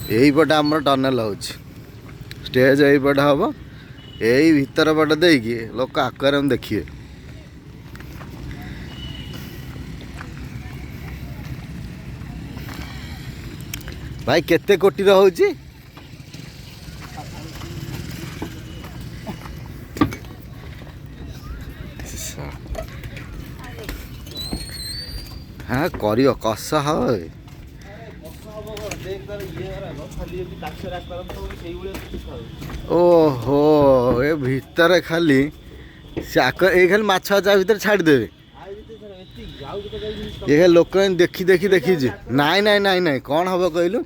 ଏଇପଟେ ଆମର ଟନେଲ୍ ହେଉଛି, ଷ୍ଟେଜ୍ ଏଇପଟେ ହେବ। ଏଇ ଭିତର ପଟ ଦେଇକି ଲୋକ ଆକ୍ୱାରିୟମ୍ ଦେଖିବେ। ଭାଇ କେତେ କୋଟିର ହେଉଛି? ହଁ କରିବ, କଷ ହବ। ଓହୋ, ଏ ଭିତରେ ଖାଲି ସେ ଏଇ ଖାଲି ମାଛ ତା ଭିତରେ ଛାଡ଼ିଦେବେ। ଏ ଲୋକ ଦେଖି ଦେଖି ଦେଖିଛି। ନାଇଁ ନାଇଁ ନାଇଁ ନାଇଁ, କ'ଣ ହବ କହିଲୁ,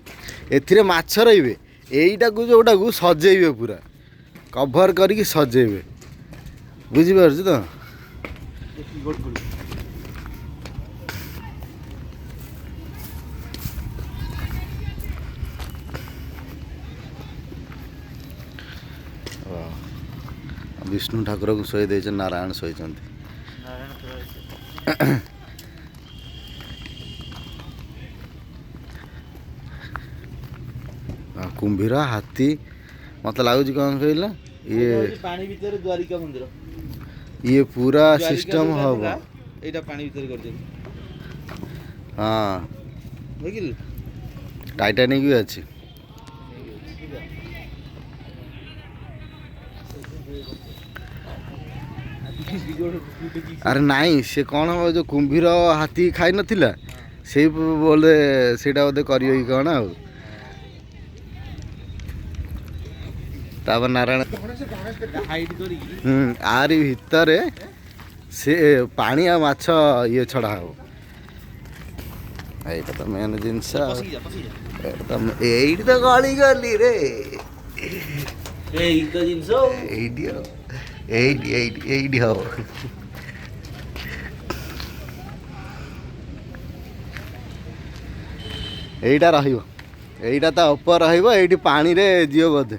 ଏଥିରେ ମାଛ ରହିବେ, ଏଇଟାକୁ ଯେଉଁଟାକୁ ସଜେଇବେ, ପୁରା କଭର କରିକି ସଜେଇବେ, ବୁଝିପାରୁଛୁ ତ? ବିଷ୍ଣୁ ଠାକୁରଙ୍କୁ ଶୋଇ ଦେଇଛନ୍ତି, ନାରାୟଣ ଶୋଇଛନ୍ତି। କୁମ୍ଭୀର, ହାତୀ, ମତେ ଲାଗୁଛି କ'ଣ କହିଲ, ଇଏ ପାଣି ଭିତରେ ଦ୍ୱାରିକା ମନ୍ଦିର, ଇଏ ପୁରା ସିଷ୍ଟମ ହବ। ଏଇଟା ପାଣି ଭିତରେ କରିଛନ୍ତି। ହଁ, ଦେଖିଲୁ, ଟାଇଟାନିକ ବି ଅଛି। ଆରେ ନାଇଁ, ସେ କ'ଣ ହବ, ଯେଉଁ କୁମ୍ଭୀର ହାତୀ ଖାଇନଥିଲା, ସେଇ ବୋଲେ ସେଇଟା ବୋଧେ କରିବ କି କ'ଣ। ଆଉ ତାପରେ ନାରାୟଣ। ଆରି ଭିତରେ ସେ ପାଣି ଆଉ ମାଛ ଇଏ ଛଡ଼ା ହବ। ଏଇଟା ତ ମେନ୍ ଜିନିଷ। ଏଇଟା ତ ଏଇଠି ତ ଗଳି ଗଲି ରେ, ଏଇ ତ ଜିନିଷ। ଏଇଠି ଆଉ ଏଇଠି ଏଇଠି ଏଇଠି ହବ। ଏଇଟା ରହିବ, ଏଇଟା ତା ଉପରେ ରହିବ। ଏଇଠି ପାଣିରେ ଯିବ ବୋଧେ।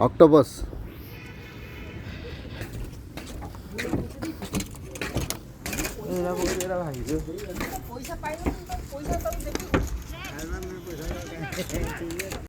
ଅକ୍ଟୋପସ୍। ପଇସା ପାଇବ, ପଇସା।